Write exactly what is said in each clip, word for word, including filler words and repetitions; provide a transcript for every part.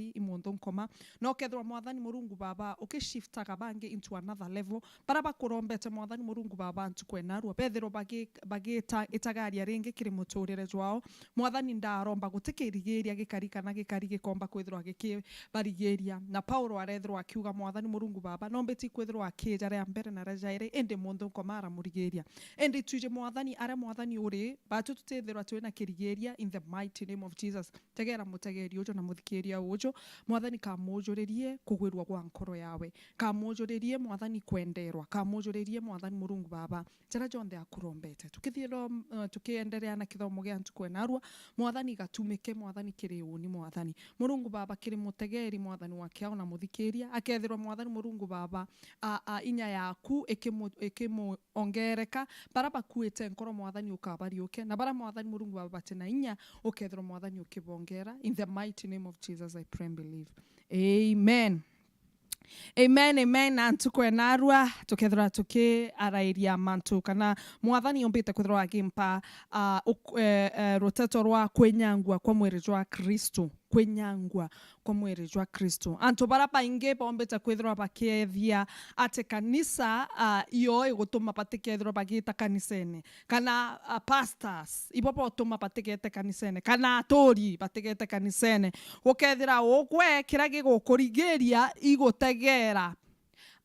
i muntu nkoma. Na ukethirwa Mwathani Murungu Baba ukishiftaga bangi into another level. Bara bakurombete Mwathani Murungu Baba ntuku enarua, bethirwa bagi-, bagita itagaria ringi kiri muturire jwao. Mwathani ndaromba guti kirigiria gikari kana gikari gikomba kwithirwa gikibarigiria. Na Paulo arethirwa akiuga, Mwathani Murungu Baba, nombiti kwithirwa akija ria mbere na ria jairi, indi muntu nkoma aramurigiria. Indi twiji Mwathani, aria Mwathani uri, batu tutithirwa twina kirigiria in the mighty name of Jesus. Tegera mutegeri uju na muthikiria uju. Mwathani, kamujuririe kugwirua gwa nkoro yawe. Kamujuririe, Mwathani, kwenderwa. Kamujuririe, Mwathani Murungu Baba, jaria jonthe akurombete. Tukithirwa, uh, tukienderea na kithomo gia ntuku enarua, Mwathani, gatumike, Mwathani, kiri uni, Mwathani. Murungu Baba, kiri mutegeri, Mwathani, wa kiao na muthikiria, akethirwa, Mwathani Murungu Baba, a, a, inya yaku ikimu-, ikimu-, ongereka, bara bakuite nkoro, Mwathani, ukabariuke, na bara, Mwathani Murungu Baba, bati na inya, ukethirwa, Mwathani, ukibongera. In the mighty name of Jesus, I pray and believe. Amen. Amen, amen. Na ntuku enarua, tukethirwa tukiarairia mantu, kana Mwathani umbite kwithirwa agimpa, ah, uk-, eh, eh, ruteto rwa kwinyangua kwa mwiri jwa Kristo. Kwinyangua kwa mwiri jwa Kristo. Antu bara baingi bombite kwithirwa bakiethia ati kanisa, ah, iyo igutuma batikethirwa bagita kanisene, kana, ah, pastors ibo botuma batigete kanisene, kana aturi batigete kanisene. Gukethira ugwe kiria gigukurigiria igutegera,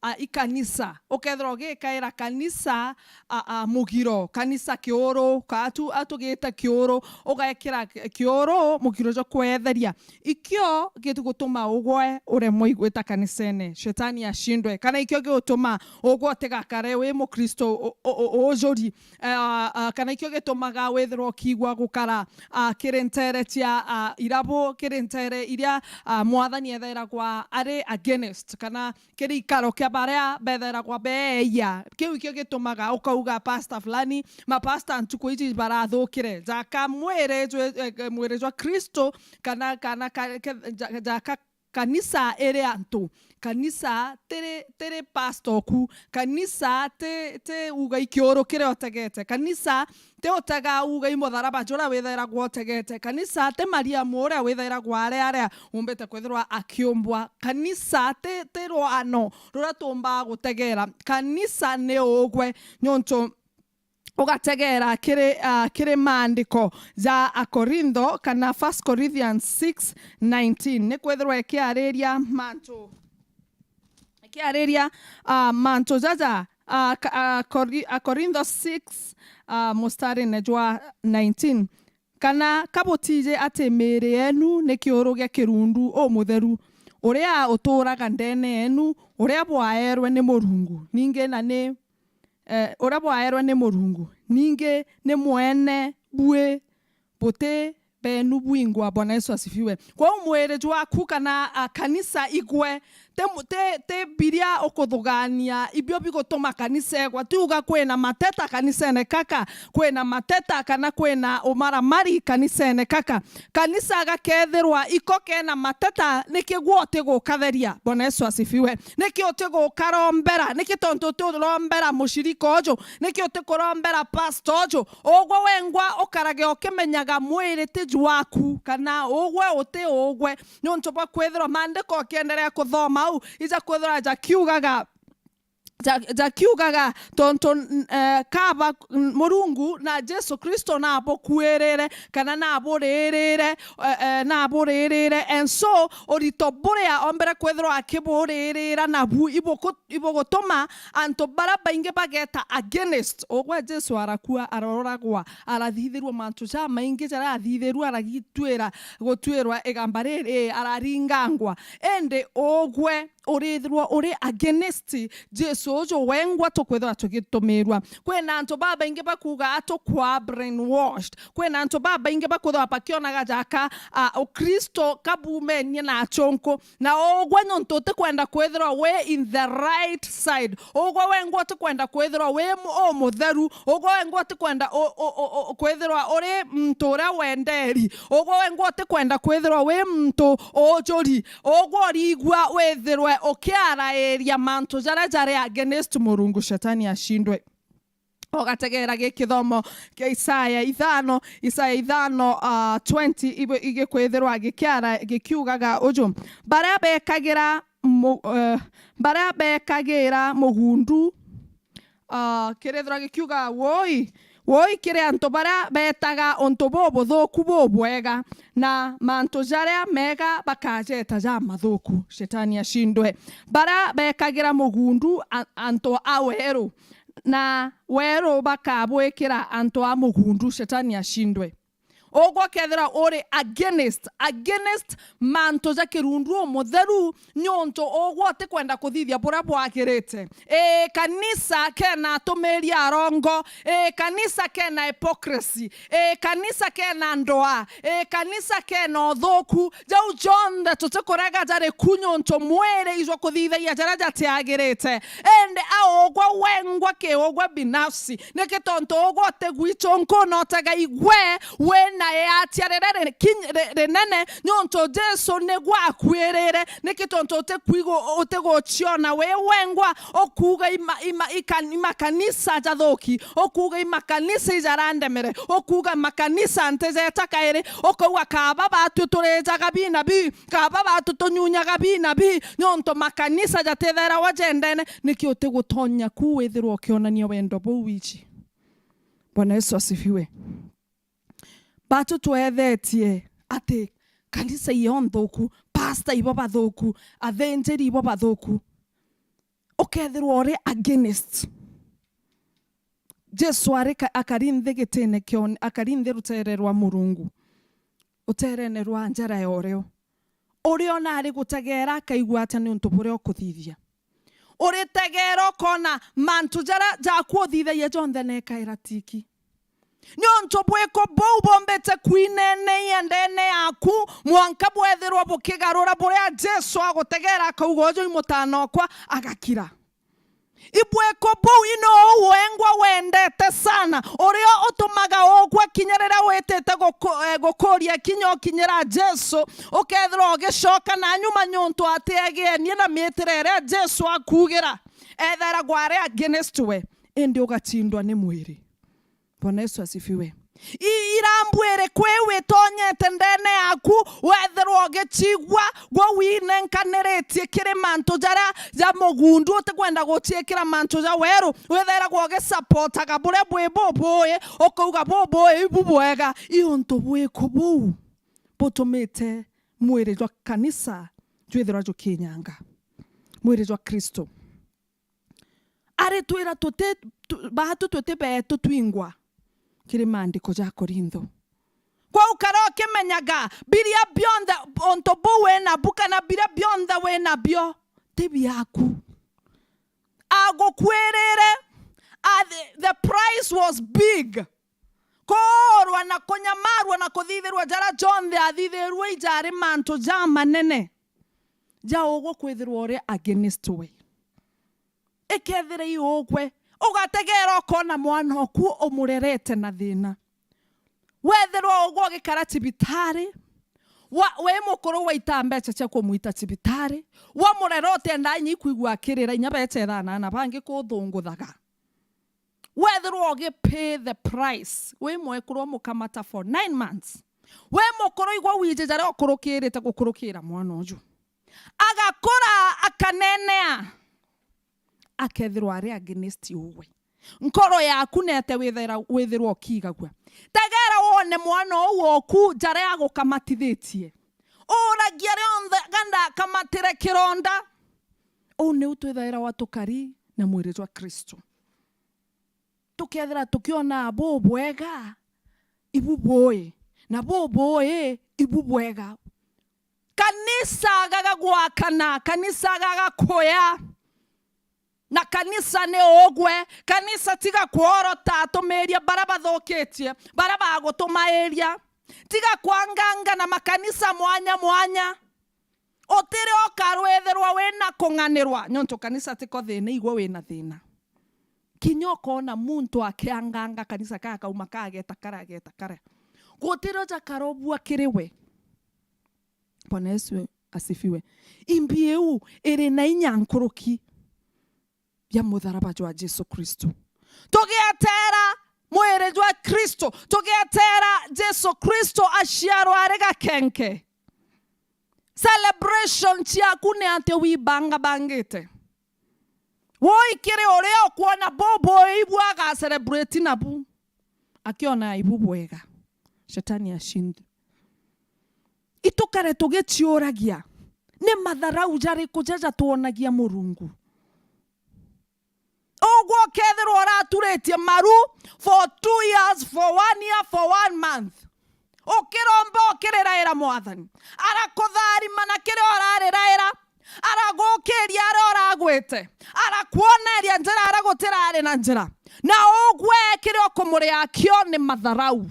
a, ikanisa. Ukethirwa ugikaira kanisa, a, a, mugiro, kanisa kiuru, ka atu-, atugite kiuru, ugekira ki-, kiuru mugiro jwa kwetheria. Ikio gitugutuma ugwe uremwe igwita kanisene, shetani ashindwe. Kana ikio gigutuma ugwe utigakare wi Mukristo u-, u-, u-, ujuri. Eh, a, a, kana ikio gitumaga withirwa ukiigua gukara, a, kiri ntere cia, a, irabu, kiri ntere iria, a, Mwathani ethairagwa ari against, kana kiri ikaro kia baria bethairagwa beeia. Kiu ikio gitumaga ukauga, "Pastor fulani, mapasta ntuku iji barathukire." Jaka mwiri jwe-, eh, mwiri jwa Kristo, kana, kana ka-, ke-, ja-, jaka kanisa iri antu. Kanisa tiri, tiri pastor ku. Kanisa ti, ti ugai kiuru kiria utegete. Kanisa ti utega ugai mutharaba juria withairagwa utegete. Kanisa ti Mariamu uria withairagwa ari aria umbite kwithirwa akiumbwa. Kanisa ti, ti rwano ruria tuumbaga gutegera. Kanisa ni ugwe, niuntu ugategera kiri, ah, kiri maandiko ja Akorintho, kana First Corinthians six nineteen. Ni kwithirwa ikiariria mantu, ikiariria, ah, mantu jaja, ah, ka-, ah, Kori-, Akorintho six, ah, mustarine jwa nineteen. Kana ka butiji ati miiri yenu ni kiuru gia kirundu umutheru, uria utuuraga ndeene yenu, uria bwaeerwe ni Murungu, ningi na ni, eh, uria bwaeerwe ni Murungu, ningi ni mwene bui buti benu bwingwa? Bwana Yesu asifiwe. Kwou mwiri jwaku kana, a, kanisa igwe, ti mu-, ti, ti biria ukuthugania, ibio bigutuma kanisa igwa. Tiuga kwina mateta kanisene kaka, kwina mateta kana kwina umaramari kanisene kaka. Kanisa gakethirwa iko kena mateta, niki gwe utigukatheria? Bwana Yesu asifiwe. Niki utigukarombera? Niki tontu utirombera mushirika uju? Niki utikurombera pastor uju? Ugwe wengwa ukarage ukimenyaga mwiri ti jwaku, kana ugwe uti ugwe. Niuntu bwa kwithirwa maandiko ukienderea kuthoma au, ija kwithirwa jakiugaga, ja-, jakiugaga, tontu, n-, eh, kaba, n-, Murungu na Jesu Kristo nabukuirire, kana naburirire, eh, eh, naburirire. And so, urito buria ombere kwithirwa akiburirira nabu ibuku-, ibugutuma antu bara baingi bageta against. Ugwe Jesu arakua, aroragwa, arathithirua mantu jamaingi jaria athithirua, aragituira, gutuirwa igamba riri, araringangwa. Indi ugwe urithirwa uri against Jesu uju wengwa tukwithirwa tugitumirwa. Kwina antu babaingi bakuuga atukwa brainwashed. Kwina antu babaingi bakwithirwa bakionaga jaka, a, Ukristo kabumenie na achunku. Na ugwe niuntu utikwenda kwithirwa wi in the right side. Ugwe wengwa utikwenda kwithirwa wi mu-, umutheru. Ugwe wengwa utikwenda u-, u-, u-, u-, kwithirwa uri muntu uria wenderi. Ugwe wengwa utikwenda kwithirwa wi muntu ujuri. Ugwe urigua withirwe ukiarairia mantu jaria jari against Murungu, shetani ashindwe. Ugategera gi kithomo kia Isaya ithano, Isaya ithano, ah, twenty, ibu-, igikwithirwa gikiara, gikiugaga uju: Baria bekagira mu-, eh, baria bekagira mugundu, ah, kirithirwa gikiuga, woi, woi kiri antu baria betaga untu bubuthuku bubwega, na mantu jaria mega bakajeta jamathuku. Shetani ashindwe. Baria bekagira mugundu a-, antu a weru, na weru bakabwikira antu a mugundu. Shetani ashindwe. Ugwe ukethira uri against, against mantu ja kirundu umutheru, niuntu ugwe utikwenda kuthithia buria bwagirite. Ii, kanisa kena atumiri arongo. Ii, kanisa kena hypocrisy. Ii, kanisa kena ndoa. Ii, kanisa kena uthuku. Jau jonthe tutikurega jari ku, niuntu mwiri ijwa kuthithagia jaria jatiagirite. Indi a ugwe wengwa ki ugwe binafsi, niki tontu ugwe utigwichunku na utega igwe wina iatia riria ri-, kinya-, ri-, rinene, niuntu Jesu nigwe akuirire. Niki tontu utikwigu-, utiguchiona wi wengwa, ukuuga ima-, ima-, ikan-, imakanisa jathuki, ukuuga imakanisa ijarandemere, ukuuga makanisa ntijeta kairi, ukauga kaba batwi turijaga binabi, kaba batwi tunyunyaga binabi, niuntu makanisa jatithairagwa jendene. Niki utigutonya ku withirwa ukionania wendo buu wiji? Bwana Yesu asifiwe. Batu twethetie ati kanisa iyo nthuku, pastor ibo bathuku, athinjiri ibo bathuku. Ukethirwa uri against. Jesu ari ka-, akari nthi gitine kion-, akari nthi rutere rwa Murungu, uterene rwa njara ya urio. Uria ona ari gutegera akaigua atia niuntu buria ukuthithia? Uritegera ukona mantu jaria jaku uthithagia jonthe nekaira tiki. Niuntu bwiko buu bumbite kwineneia ndene yaku, mwanka bwethirwa bukigarura buria Jesu agutegera akauga, uju i mutana okwa, agakira. Ibwiko buu ino uu wengwa wendete sana, uria utumaga ugwe kinya riria witite guku-, eh, gukuria kinya ukinyira Jesu, ukethirwa ugicoka na nyuma niuntu atiegenie na miitire iria Jesu akuugira. Ethairagwa ari against we, indi ugachindwa ni mwiri. Bwana Yesu asifiwe. I-, irambu iriku iu itonyete ndene yaku, wethirwa ugicigua, gwe winenkaniritie kiri mantu jaria ja mugundu, utikwenda guciikira mantu ja weru, withairagwa ugisapotaga buria bwi bubui, ukauga, bubui ibu bwega. I untu bwiku buu butumite mwiri jwa kanisa jwithirwa jukinyanga? Mwiri jwa Kristo. Aritwira tuti-, tu-, baatu tuti beetu twingwa kiri maandiko ja Korintho. Kwou kara ukimenyaga, biria bionthe, untu buu wi nabu kana biria bionthe wi nabio, ti biaku. Agukwirire, a, the, the price was big. Kuurwa na kunyamarua na kuthithirua jaria jonthe athithirue ijari mantu jamanene ja ugwe kwithirwa uri against we. Ikethira i ugwe, ugategera ukona mwana oku umurerete na thina. Wethirwa ugwe ugikara cibitari, wa-, wi mukuru waita mbeca cia kumwita cibitari, wamurera utenda inya ikwigua akirira, inya becha ithana na bangi kuthunguthaga. Wethirwa ugi pay the price, wi mwekuru umukamata for nine months. Wi mukuru igwa wiji jaria ukurukirite gukurukira mwana uju. Agakura, akanenea, akethirwa ari against ugwe. Nkoro yaku nete withaira-, withirwa ukigagua? Tegera wone mwana uu woku jaria agukamatithitie. Uragia rionthe ganda akamatire kironda. Uu niu twithairagwa tukari na mwiri jwa Kristo. Tukethira tukiona bubwega, ibu bui, na bubui, ibu bwega. Kanisa gagagwakana, kanisa gagakuya. Na kanisa ni ugwe, kanisa tiga kworota atumiria bara bathukitie, bara bagutumairia. Tiga kwanganga na makanisa mwanya mwanya. Utiri ukarwithirwa wina kung'anirwa, niuntu kanisa tiko thina, igwe wina thina. Kinya ukona muntu akianganga kanisa kakauma kageta kara, ageta kara. Gutiri uja karobua kiri we. Bwana Yesu asifiwe. Imbi iu iri na inya nkuruki bia mutharaba jwa Jesu Kristo. Tugieteera mwiri jwa Kristo, tugieteera Jesu Kristo aciarwa ari gakenke. Celebration ciaku ni ati wibangabangite. Woi kiri uria ukwona bubui ibu aga celebrate nabu, akiona ibu bwega. Shetani ashindwe. Itukare tugiciuragia, ni matharau jariku jaja twonagia Murungu? Ugwe ukethirwa uraturitie maru for two years, for one year, for one month. Ukiromba, ukiriraira Mwathani. Arakutharima na kiria urariraira. Aragukiria aria uragwite. Arakwoneria njira aria gutirari na njira. Na ugwe kiria ukumuria kio ni matharau.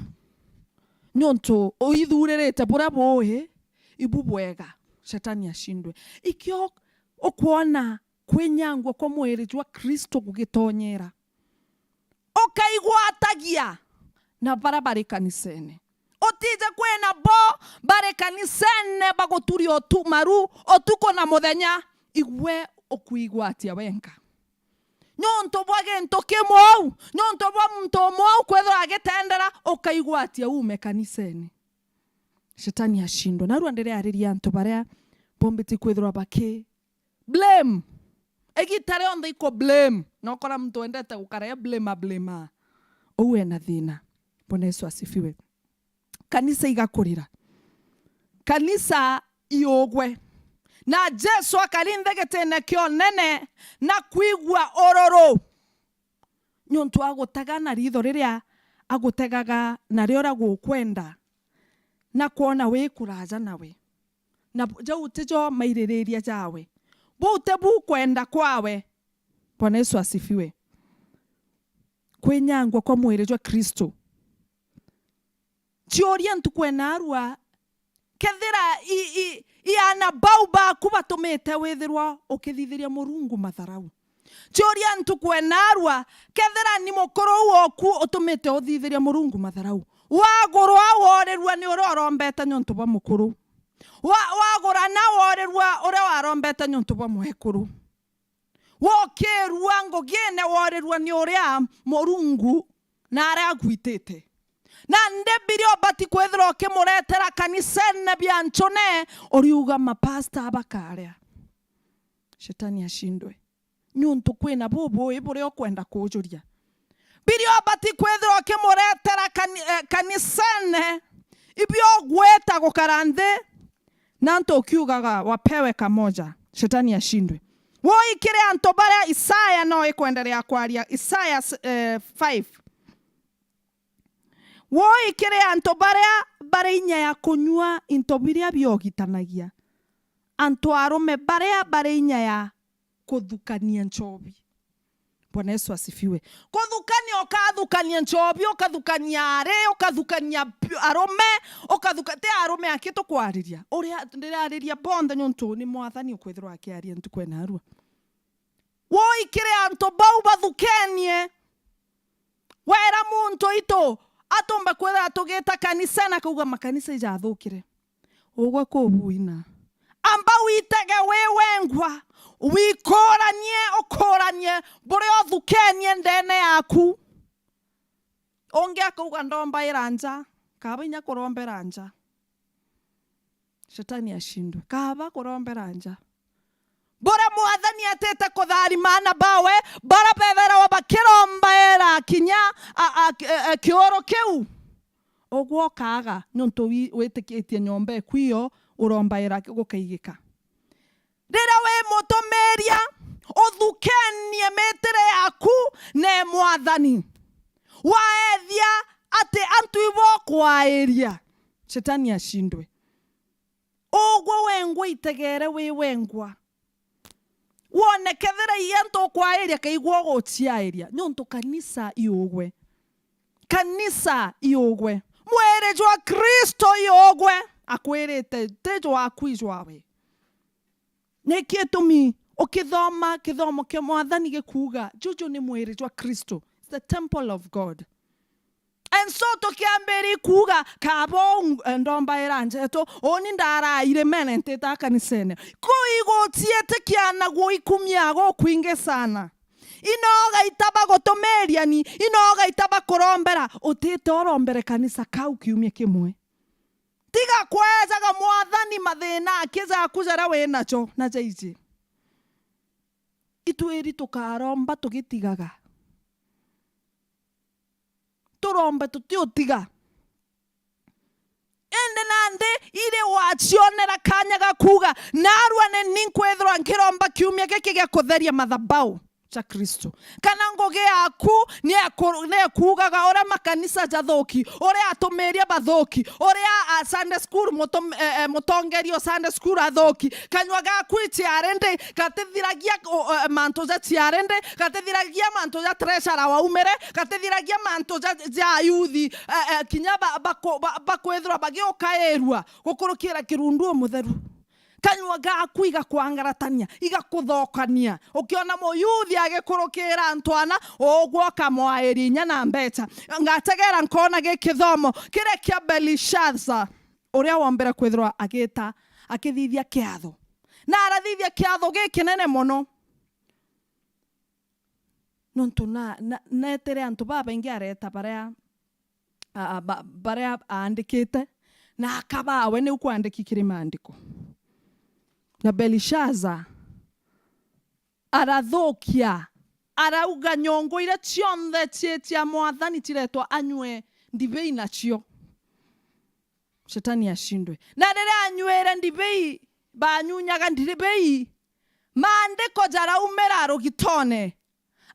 Niuntu uithuririte buria bui, ibu bwega. Shetani ashindwe. Ikio ukwona kwinyangwa kwa mwiri jwa Kristo gugitonyera, ukaigwatagia na baria bari kanisene. Utije kwina bo bari kanisene baguturia utu-, maru utuku na muthenya, igwe ukwigwatia wenka. Niuntu bwa gintu kimwe uu, niuntu bwa muntu umwe uu kwithirwa agitendera, ukaigwatia uume kanisene. Shetani ashindwe. Narua ndiriariria antu baria bombiti kwithirwa baki blame. Igita rionthe iko blame. Na ukora muntu wendete gukara e blame, a blame. Uu ena thina. Bwana Yesu asifiwe. Kanisa igakurira. Kanisa iugwe. Na Jesu akari nthigitine kia unene na kwigua ururu. Niuntu agutega na ritho riria agutegaga nario uria gukwenda, na kwona wi kuraja nawe. Na bu-, jau tijo maiririria jawe. Buu ti bu kwenda kwawe. Bwana Yesu asifiwe. Kwinyangwa kwa mwiri jwa Kristo. Ciuria ntuku ena arua, kethira i, i, i ana bau baku batumite withirwa ukithithiria Murungu matharau. Ciuria ntuku ena arua, kethira ni mukuru uu oku utumite uthithiria Murungu matharau. Wagurwa worirua ni uria urombete niuntu bwa mukuru. Wa-, wagurana worirua uria warombete niuntu bwa mwekuru. Wokirua ngugine worirua ni uria Murungu na aria agwitite. Nandi biria ubati kwithirwa ukimuretera kanisene bia ncune, uriuga mapasta bakaria. Shetani ashindwe. Niuntu kwina bubui buria ukwenda kujuria. Biria ubati kwithirwa ukimuretera kani-, eh, kanisene, ibio ugwita gukara nthi, na antu ukiugaga wapewe kamoja, shetani ashindwe. Woi kiri antu baria Isaya no ikwenderea kwaria, Isaya, eh, five. Woi kiri antu baria bari inya ya kunyua into biria biogitanagia, antu arume baria bari inya ya kuthukania nchobi. Bwana Yesu asifiwe. Kuthukania, ukathukania nchobi, ukathukania ari, ukathukania pi-, arume, ukathuka-, ti arume aki tukwariria. Uria ndiraariria bonthe niuntu ni Mwathani ukwithirwa akiaria ntuku ena arua. Woi kiri antu bau bathukenie. Wera muntu itu atumba kwithira tugita kanisa na kauga makanisa ijathukire. Ugwe kubuina. Amba witege wi wengwa, wikuranie, ukuranie buria uthukenie ndene yaku. Ungi akauga, "Ndombaira nja," kaba inya kurombera nja. Shetani ashindwe. Kaba kurombera nja. Buria Mwathani atite kutharima ana bawe, baria betherawa bakirombaira kinya a, a, a, a, kioro kiu. Ugwe ukaaga, niuntu wi-, witikitie nyomba eku iyo urombaira gukaigika. Riria wi mutumiria, uthukenie mitire yaku na Mwathani. Waethia ati antu ibo kwairia, shetani ashindwe. Ugwe wengwa itegere wi wengwa. Wone kethira i antu ukwairia, kaigua uguciairia. Niuntu kanisa iugwe. Kanisa iugwe. Mwiri jwa Kristo iugwe. Akwirite, ti jwaku, i jwawe. Niki gitumi ukithoma kithomo kia Mwathani gikuuga, juju ni mwiri jwa Kristo. It's the temple of God. And so tukiambiria kuuga, "Kaba uu, eh, ndombaira njetu, uni ndaraire mene ntita kanisene." Kuu igutietikia na guikumia gukwingi sana. Inoga itaba gutumiriani, inoga itaba kurombera. Utite urombere kanisa kau kiumia kimwe. Tiga kwejaga Mwathani mathina akija aku jaria wi najo na jaiji. Itwiri tukaromba tugitigaga. Turombe tutiutiga. Indi nandi iri wacionera kanya ga kuuga, "Narua ni ni nkwithirwa nkiromba kiumia giki gia kutheria mathabau ja Kristo." Kana ngugi yaku ni eku-, ni ekuugaga uria makanisa jathuki, uria atumiria bathuki, uria, a, Sunday school mutum-, e, e, mutongeria o Sunday school athuki. Kanyua gaku iciari ndi, gatithiragia, o, e, mantu ja ciari ndi, gatithiragia mantu ja treasurer waumire, gatithiragia mantu ja, ja youth, e, e, kinya ba, baku-, ba, bakwithirwa bagiukairua gukurukira kirundu umutheru. Kanyua gaku igakwangaratania, igakuthokania. Ukiona muyuthi agikurukira antwana, ugwo ukamwairia inya na mbeca. Ngategera nkona gi kithomo kiria kia Belishaza, uria wombere kwithirwa agita, akithithia kiatho. Na arathithia kiatho gikinene mono. Nontu na, na, neetire antu babaingi areta baria, a, a, ba, baria aandikite, na akabaa we niu kwandiki kiri maandiko. Na Belishaza arathukia, arauga nyongo iria cionthe cii cia Mwathani ciretwa anyue ndibei nacio. Shetani ashindwe. Na riria anyuire ndibei, banyunyaga ndibei, maandiko jaraumira rugitone.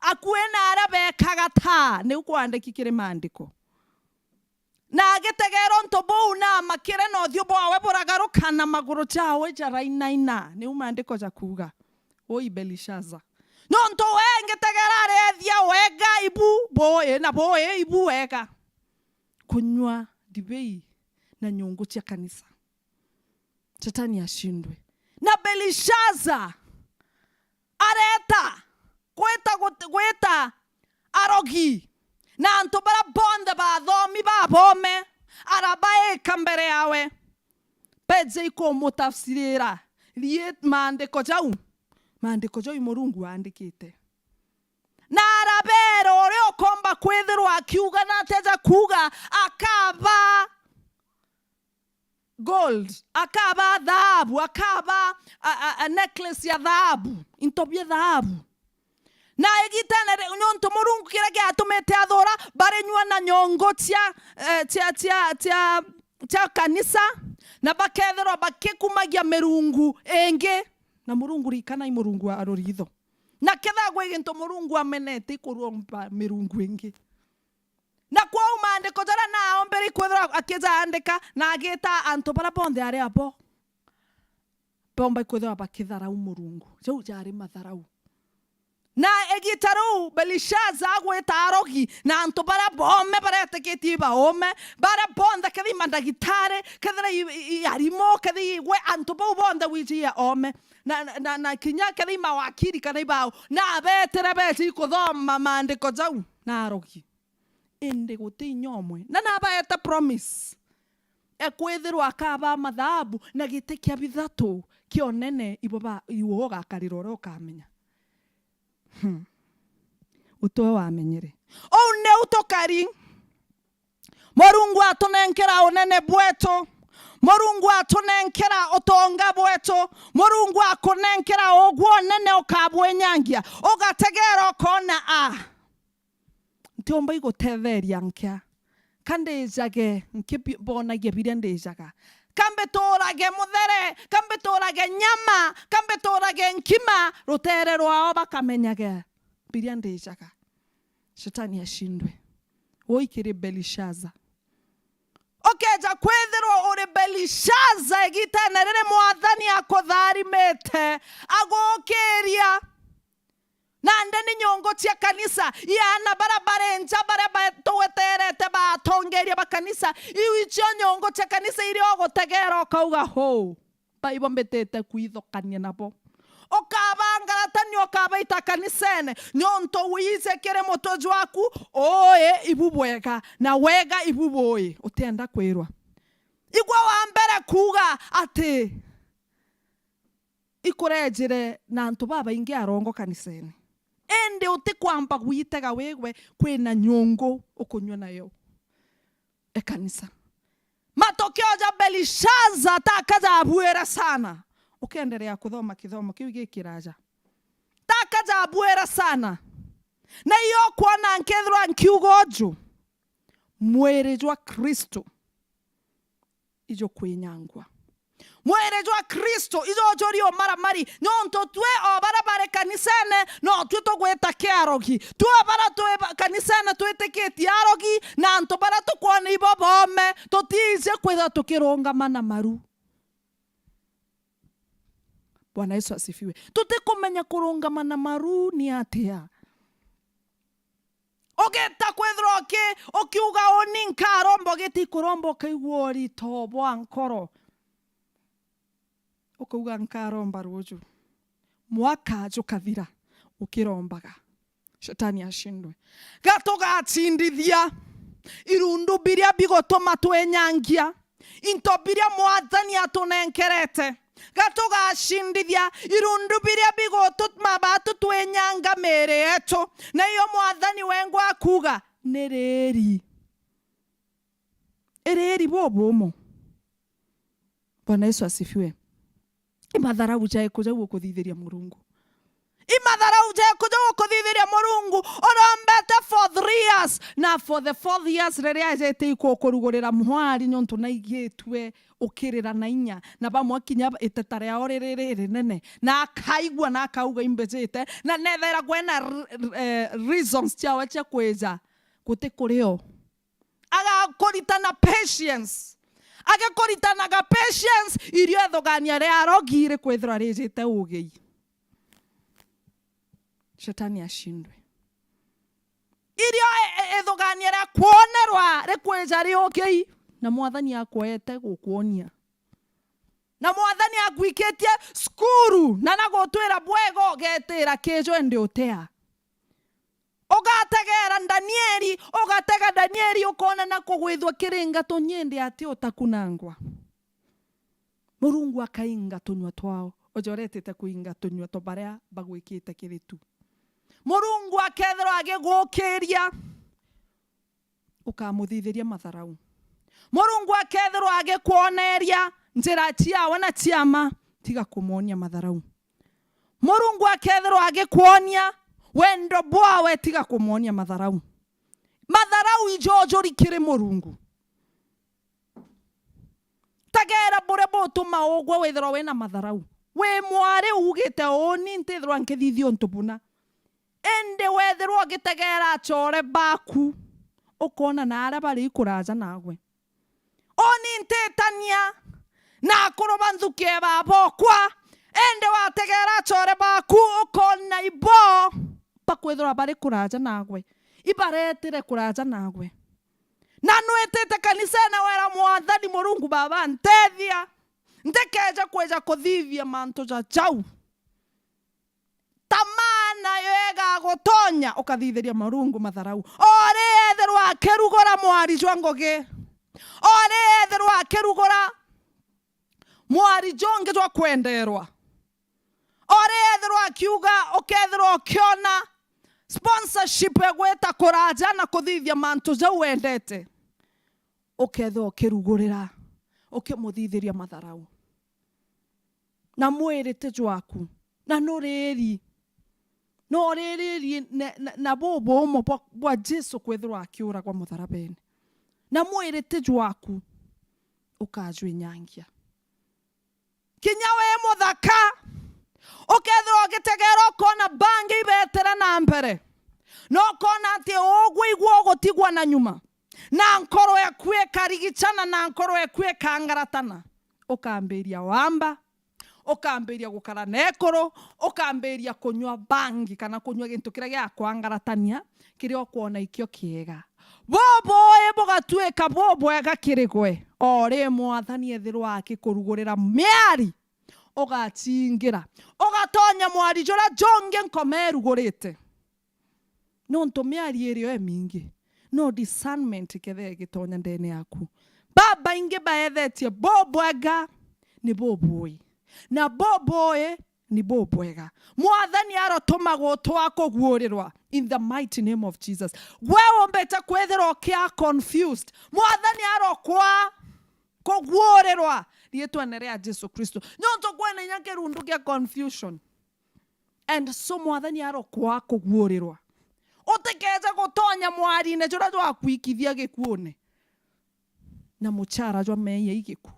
Akui na aria beekaga taa, niu kwandiki kiri maandiko. Na agitegera untu buu, na amakire na uthiu bwawe buragaruka, na maguru jawe jarainaina, niu maandiko jakuuga. Ui Belishaza. Nontu we ngitegera areethia wega ibu bui, na bui ibu wega. Kunyua ndibei na nyungu cia kanisa. Shetani ashindwe. Na Belishaza areta gwita, gut-, gwita arogi na antu baria bonthe bathomi babome, arabaika mbere yawe. Beje ikumutafsirira rie maandiko jau, maandiko jau i Murungu aandikite. Na arabeera uria ukomba kwithirwa akiuga na ateja kuuga, akaba gold, akaba thaabu, akaba a, a, a necklace ya thaabu, into bia thaabu. Na igitene ri-, niuntu Murungu kiria giatumite athura, barinyua na nyongo cia, eh, cia, cia, cia, cia kanisa, na bakethirwa bakikumagia mirungu ingi. Na Murungu, rikana, i Murungu wa ruritho. Na kethira gwi gintu Murungu amenete, ikuromba mirungu ingi. Na kwou maandiko jaria naaombere ikwithirwa akijaandika na agita antu baria bonthe ari abo, boomba ikwithirwa bakitharau Murungu. Jau jari matharau. Na igiita riu Belishaza agwita arogi na antu baria boome baria etikitie ibaome, baria bonthe kethira i mandagitari, kethira i, i, i arimo, kethira i gwe, antu bau bonthe wiji i oome. Na, na, na, na kinya kethira i mawakiri kana ibao, na abeetire beeje ikuthoma maandiko jau na arogi. Indi guti inya umwe. Na nabaete promise. Ekwithirwa akabaa mathaabu na giti kia bithatu kia unene, ibo ba, iwe ugakarira uria ukamenya. Hmm. Utwe wamenyere. Uu niu tukari. Murungu atunenkera unene bwetu. Murungu atunenkera utonga bwetu. Murungu akunenkera ugwo unene ukabwinyangia. Ugategera ukona a. Ntiumba igutetheria nkia. Ka ndijage nki bi-, bonagia biria ndijaga. Ka mbituurage muthere, ka mbituurage nyama, ka mbituurage nkima, ruteere rwao bakamenyage biria ndijaga. Shetani ashindwe. Ui kiri Belishaza. Ukeja kwithirwa uri Belishaza igitene riri Mwathani akutharimite, agukiria. Nandi ni nyongo cia kanisa, i aana baria bari nja, baria ba-, tugweterete ba atongeria ba kanisa, iu icio nyongo cia kanisa iria ugutegera ukauga, "Huu, baibo mbitite kwithokania nabo." Ukabangaratania, ukabaita kanisene, niuntu wiije kiri mutwe jwaku, ui ibu bwega, na wega ibu bui, utienda kwirwa. Igwe wa mbere kuuga ati, ikurejire na antu babaingi arongo kanisene. Indi indi utikwamba gwitega wigwe kwina nyungu ukunyua nayo e kanisa. Matokeo ja Belishaza taka jabuira sana. Ukiendelea kuthoma kithomo kiu gikiraja, taka jabuira sana. Na iyo kwona nkethirwa nkiuga uju, mwiri jwa Kristo ijo kwinyangwa. Mwiri jwa Kristo ijo juri umaramari, nontu twi o bara bari kanisene, no twi tugwita kiarogi. Twi o bara twi ba-, kanisene twitikitie arogi, na antu bara tukwona ibo boome, tutiiji kwithirwa tukirungama na maru. Bwana Yesu asifiwe. Tutikumenya kurungama na maru ni atia? Ugita kwithirwa uki-, ukiuga, "Uni nkaromba," ugita ikuromba, ukaigua urito bwa nkoro. Ukauga, "Nkaromba ruju." Mwaka jukathira ukirombaga. Shetani ashindwe. Gatugacindithia irundu biria bigutuma twinyangia. Into biria Mwathani atunenkerete, gatugacindithia irundu biria bigutuma batu twinyanga miiri yetu. Na iyo Mwathani wengwa akuuga, ni riiri. I riiri bubumu. Bwana Yesu asifiwe. I matharau jeku jau ukuthithiria Murungu. I matharau jeku jau ukuthithiria Murungu. Urombete for three years. Na for the fourth years, riria ajete ikukurugurira mwari, niuntu naigitue ukirira na inya. Na bamwe kinya iteta riao riri ririnene. Na akaigua na akauga, "Imbijite." Na nethaira kwena r-, r-, eh, reasons ciawe cia kwija guti kurio. Agakuritana patience. Agikuritanaga patience, irio ithugania ria arogi rikwithirwa rijite ugei. Shetani ashindwe. Irio i-, i-, ithugania ria kwonerwa rikwija ri ugei, na Mwathani akwete gukwonia. Na Mwathani agwikitie cukuru, na nagutwira bwega ugetira kijo indi utea. Ugategera Danieli, ugatega Danieli, ukoona na kugwithua kiringa tunyindi ati utakunangwa. Murungu akainga tunyua twao, uja uretite kuinga tunyua twa baria bagwikite kiritu. Murungu akethirwa agigukiria, ukamuthithiria matharau. Murungu akethirwa agikwoneria njira ciawe na ciama, tiga kumwonia matharau. Murungu akethirwa agikwonia wendo bwawe, tiga kumwonia matharau. Matharau ijojuri kiri Murungu. Tegera buria butuma ugwe withirwa wina matharau. Wi mwari ugite, "Uni ntithirwa nkithithia untu buna." Indi wethirwa ugitegera achore baku, ukoona na aria bari ikuraja nagwe. Uni ntitania na akuru ba nthuki e babokwa, indi wategera achore baku, ukoona ibo bakwithirwa bari kuraja nagwe, ibaretire kuraja nagwe. Na nwitite kanisene wera, "Mwathani Murungu Baba, ntethia, ntikeje kwija kuthithia mantu ja jau." Tamaa nayo igagutonya ukathithiria Murungu matharau. O ri ethirwa akirugura mwari jwa ngugi, o ri ethirwa akirugura mwari jungi jwa kwenderwa, o ri ethirwa akiuga, ukethirwa ukiona sponsorship egwita kuraja na kuthithia mantu jau wendete, ukethirwa ukirugurira, ukimuthithiria matharau. Na mwiri ti jwaku, na nuriri. No uriririe na, na, na bubuumo bwa, bwa Jesu kwithirwa akiuragwa mutharabene. Na mwiri ti jwaku, ukajwinyangia. Kinya wi muthaka, ukethirwa ugitegera ukoona bangi ibetera na mbere, na ukoona ati ugwe igwe ugutigwa na nyuma, na nkoro eku ikarigicana, na nkoro eku ikangaratana, ukambiria wamba, ukambiria gukara na ekuru, ukambiria kunywa bangi kana kunywa gintu kiria giakwangaratania, kiria ukwona ikio kiega. Bubui bugatuika bubwega kiri gwe, o ri Mwathani ethirwa akikurugurira miari, ugacingira, ugatonya mwari juria jungi nkoma irugurite. Nontu miari irio imingi, no discernment ikethira igitonya ndene yaku. Babaingi baethetie bubwega ni bubui, na bubui ni bubwega. Mwathani arotuma gutwa kuguurirwa in the mighty name of Jesus. Gwe umbite kwithirwa ukia confused. Mwathani arokwa kuguurirwa riitwene ria Jesu Kristo. Nontu kwina inya kirundu kia confusion. And so Mwathani arokwa kuguurirwa. Utikeje gutonya mwarine juria jwakwikithia gikuune na muchara jwa meeyia i gikuu.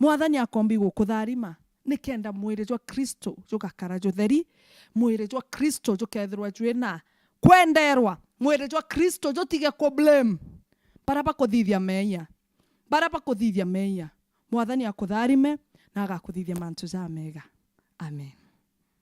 Mwathani akombi gukutharima nikenda mwiri jwa Kristo jugakara jutheri, mwiri jwa Kristo jukethirwa jwina kwenderwa, mwiri jwa Kristo jutige ku blame baria bakuthithia meeyia, baria bakuthithia meeyia. Mwathani akutharime na agakuthithia mantu jamega. Amen.